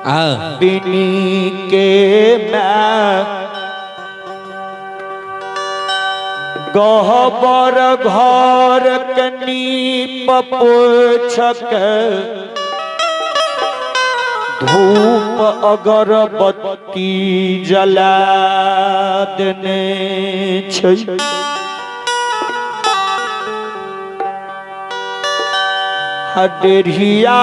बिनी के मैं गहबर घर के नीप पोछक धूप अगरबत्ती जला देने छै। हडेरिया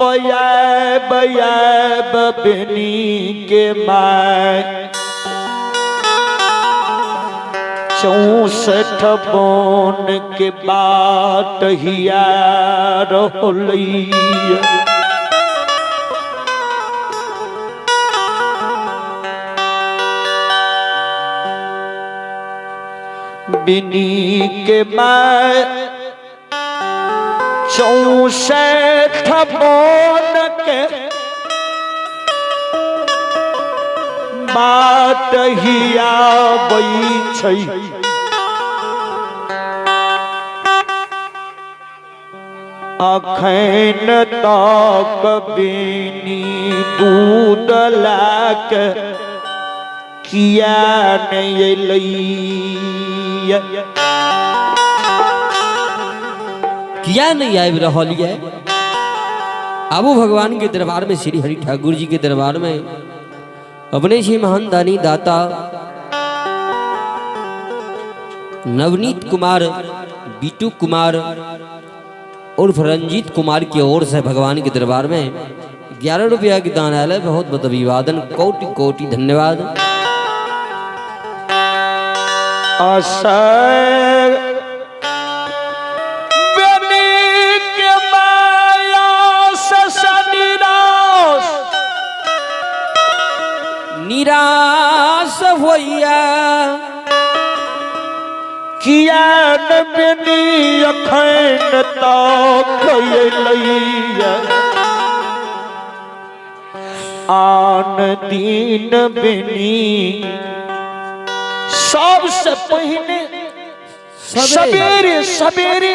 पयाब याब बिनी के my 64 बोन के बाट हिया रहलैया। बिनी के my 64 बोन के बाट हिया छै। अखन तक बिनी दूध लैके किया नहीं एलैया? किया नहीं आबि रहल ये? आबू भगवान के दरबार में, श्री हरि ठाकुर जी के दरबार में अपने श्री महान दानी दाता नवनीत कुमार, बीटू कुमार उर्फ रंजीत कुमार की ओर से भगवान के दरबार में 11 रुपया की दान आयल है। बहुत बहुत अभिवादन, कोटि कोटि धन्यवाद। असर बेनी के माया से निराश निराश होइया किया न बेनी अखन तक अयलैया। आन दिन बेनी सबसे पहिने सवेरे सवेरे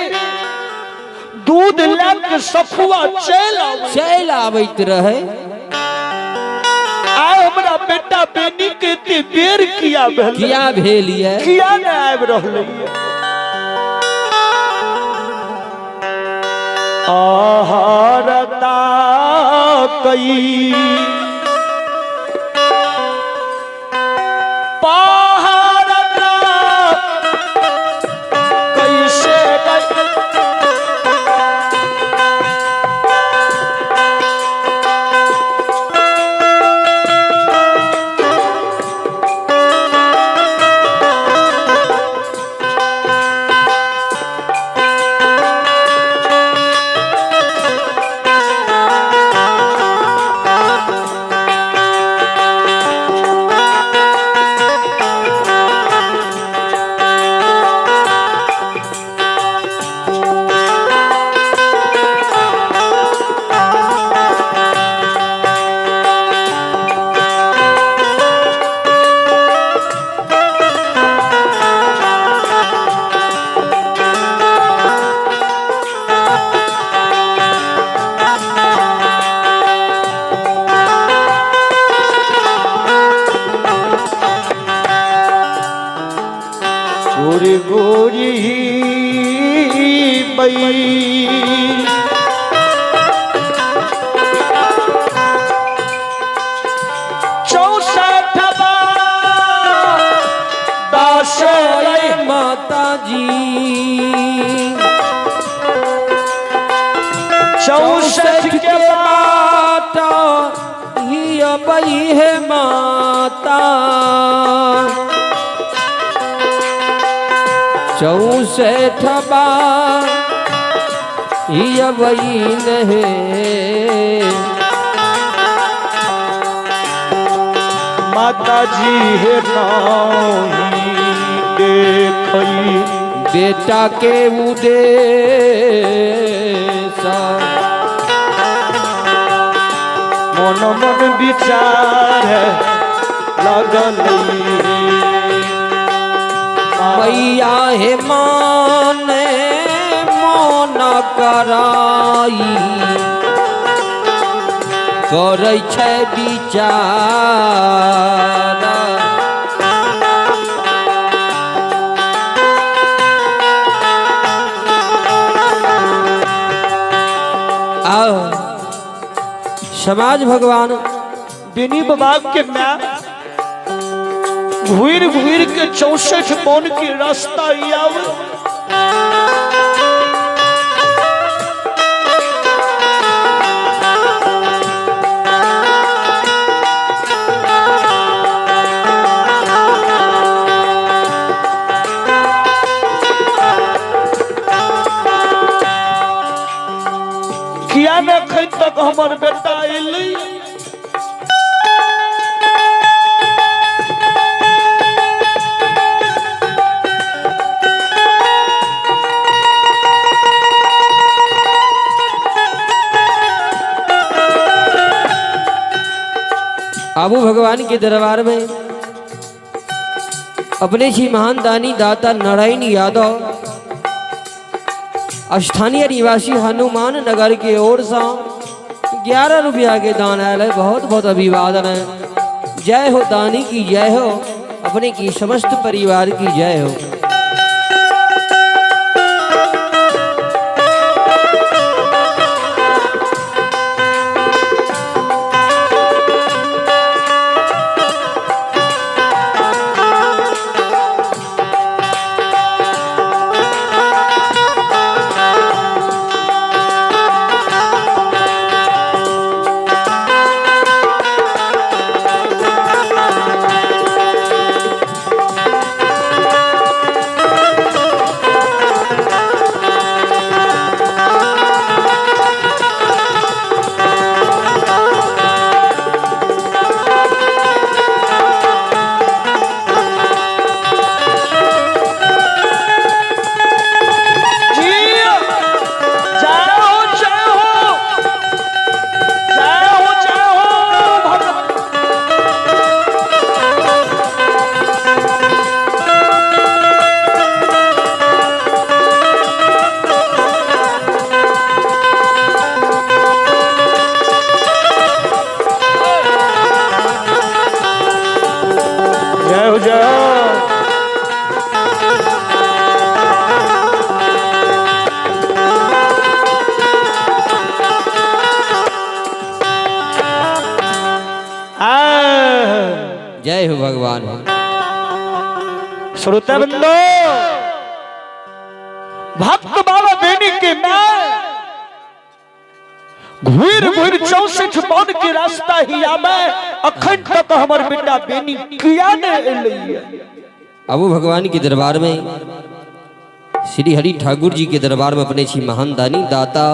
दूध लग सफुआ चल आबै, चलि आबैत रहे। आइ हमरा बेटा बेनी के एते देर किया भेल? किया भेल ये? किया ने आबि रहलै? आहारता कई पहाड़ता कैसे गई गोरी गोरी बई 64 दास माता जी 64 के माता ही अबई है माता 64 ही अबई नहीं। माता जी हे नहीं देखई बेटा के उदेसा मन मन विचार लगल मैया हे माने मोन कराई करै छै विचार। आओ समाज भगवान बेनी बाबा के मैं घुर घुर के 64 बन के रास्ता आवे। किया ने अखन तक हमर बेटा एलै? आबू भगवान के दरबार में अपने श्री महान दानी दाता नारायण यादव स्थानीय निवासी हनुमान नगर के ओर से 11 रुपया के दान आयल है। बहुत बहुत अभिवादन है। जय हो दानी की जय हो, अपने की समस्त परिवार की जय हो। जी जय हो, जय हो, जय हो, जय हो भगवान। जय हो, जय हो। आ, जय हो भगवान। श्रोता बंदो, भक्त बाबा बेनी के मैं घुर घुर 64 बन के रास्ता ही आवे, अखन तक हमर बेटा बेनी किया ने एलै? आबू भगवान के दरबार में श्री हरि ठाकुर जी के दरबार में अपने श्री महान दानी दाता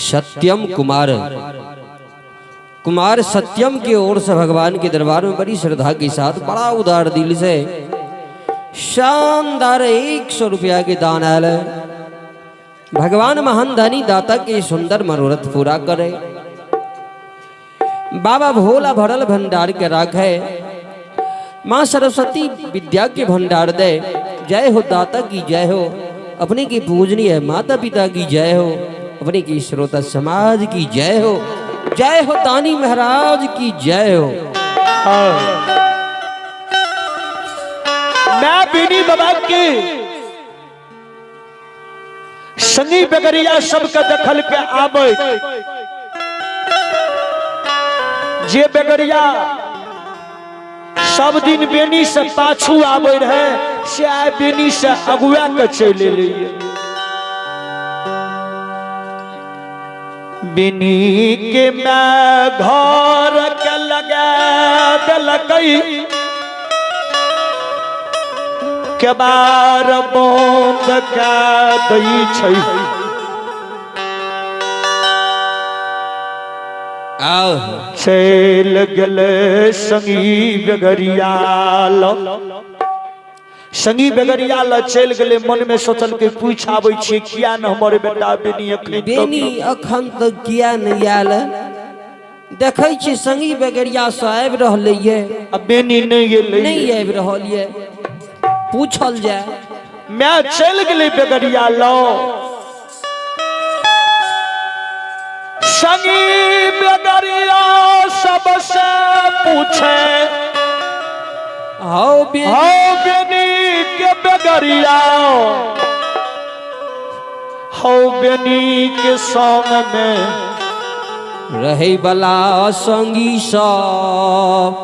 सत्यम कुमार कुमार सत्यम के ओर से भगवान के दरबार में बड़ी श्रद्धा के साथ बड़ा उदार दिल से शानदार 100 रुपया के दान आयल है। भगवान महान दानी दाता के सुंदर मनोरथ पूरा करे, बाबा भोला भरल भंडार के राखे, माँ सरस्वती विद्या के भंडार दे। जय हो दाता की जय हो, अपने की पूजनीय माता पिता की जय हो, अपने की श्रोता समाज की जय हो, जय हो दानी महाराज की जय हो। मैं बीनी बाबा के संगी बगरिया सबके दखल के आवे, जे बगरिया सब दिन बेनी से पाछू आवे रहे से आए बेनी से अगुआ के चले लिए। बेनी के मैं घर के लगा दिलकई के बार बंद का दई छै। आओ चल गेले संगी बेगरिया ल, संगी बेगरिया ल चल गेले। मन में सोचल के पूछ आबै छी किया न हमर बेटा बेनी अखन तक, बेनी अखन तक किया नहीं आयल? देखै छी संगी बेगरिया से आबि रहलै ये, आ बेनी नहीं गेलै, नहीं आबि रहल ये, पूछल जाय। मैं चल गेलै बेगरिया ल, संगी बेगरिया सबसे पूछे हौ बेनी। हौ बेनी के बेगरिया, हौ बेनी के संग में रहै बला संगी सब।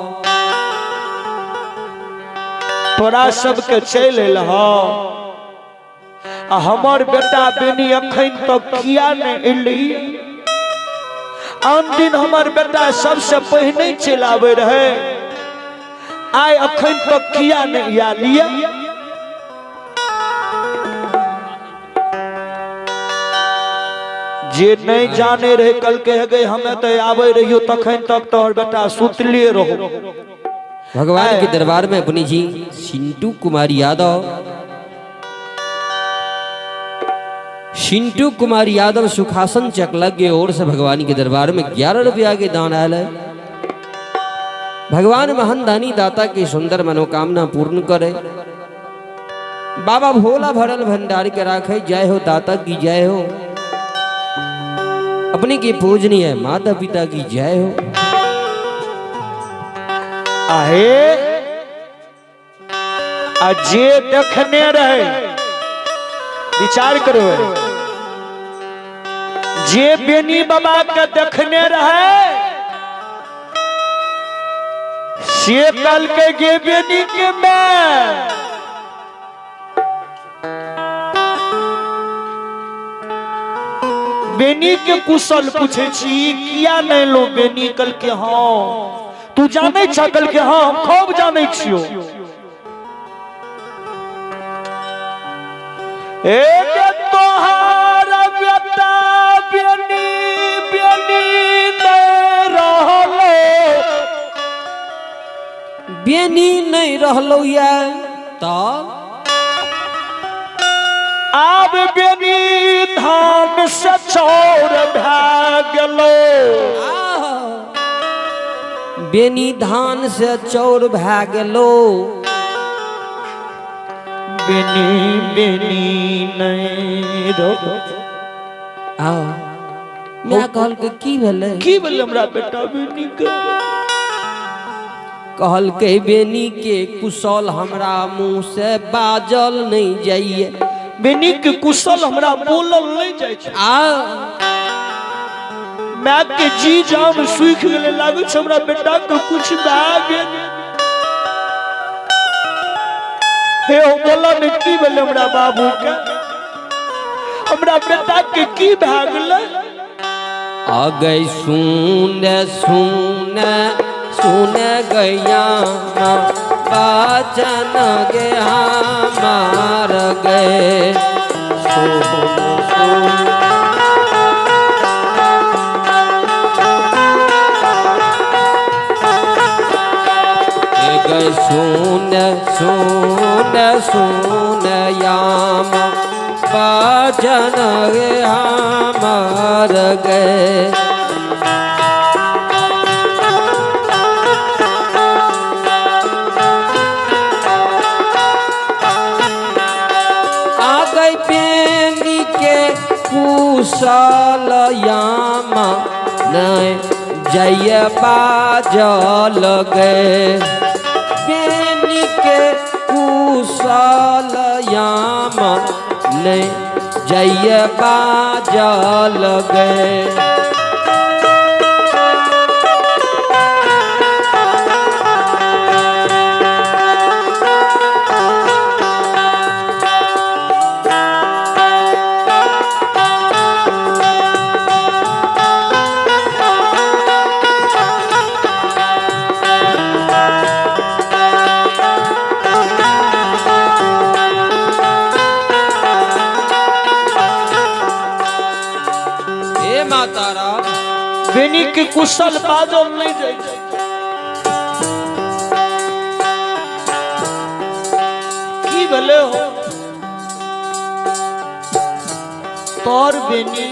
तोरा सबके चलि एल आ हमर बेटा बेनी अखन तक किया नहि एली? आन दिन हमर बेटा सबसे पहिने चलि आबै रहे, आइ अखन तक किया नहि आयल ये? जे नहीं जाने रहे कल के गए, हमें तो आवे रहियो तखन तक तोहर बेटा सुतले रहो। भगवान के दरबार में अपनी जी सिंटू कुमार यादव, सिंटू कुमार यादव सुखासन चकलग के ओर से भगवान के दरबार में 11 रुपया के दान आयल है। भगवान महान दानी दाता की सुंदर मनोकामना पूर्ण करे, बाबा भोला भरल भंडार के राखे। जय हो दाता की जय हो, अपने की पूजनीय माता पिता की जय हो। आहे आ जे देखने रहे, विचार करो, जे बेनी बाबा के देखने रहे से कल के गे बेनी के मैं बेनी के कुशल पूछे छी किया नहीं लो बेनी? कल के हाँ तू जाने छ? कल के हाँ हम खूब जाने छियो। एक तोहार बेटा बेनी बेनी नहीं रहलो, बेनी नहीं रहलो या तब आब बेनी धान से चौर भए गेलो, बेनी धान से चौर भए गेलो, बेनी बेनी नहीं रहो। आ मैं कहलकै की भेलै? की भेलै हमरा बेटा बेनी के? कहलकै बेनी के कुशल हमरा मुँह से बाजल नहीं जाइए, बेनी के कुशल हमरा बोलल नहीं जाइ छै। आ my के जी जान सूखि गेलै, लागै छै हमरा बेटा के कुछ भए गेल। हे हो बोला ने की भेलै हमरा बाबू के, हमरा बेटा के की भए गेलै? आ गई सुन सुन सुन गैया बाचन गे हमार गए, सुन सुन गए सुन सुन सुन याम बाचन गे हमार गए। आ गई बेनी के कुशल यामा नहीं जय बाजल गए, बेनी के कुशल यामा नहीं जय बाजल गए। हे माता राम बेनी के कुशल बाजल नहीं जाइ छै। की भेलै हो तोर बेनी?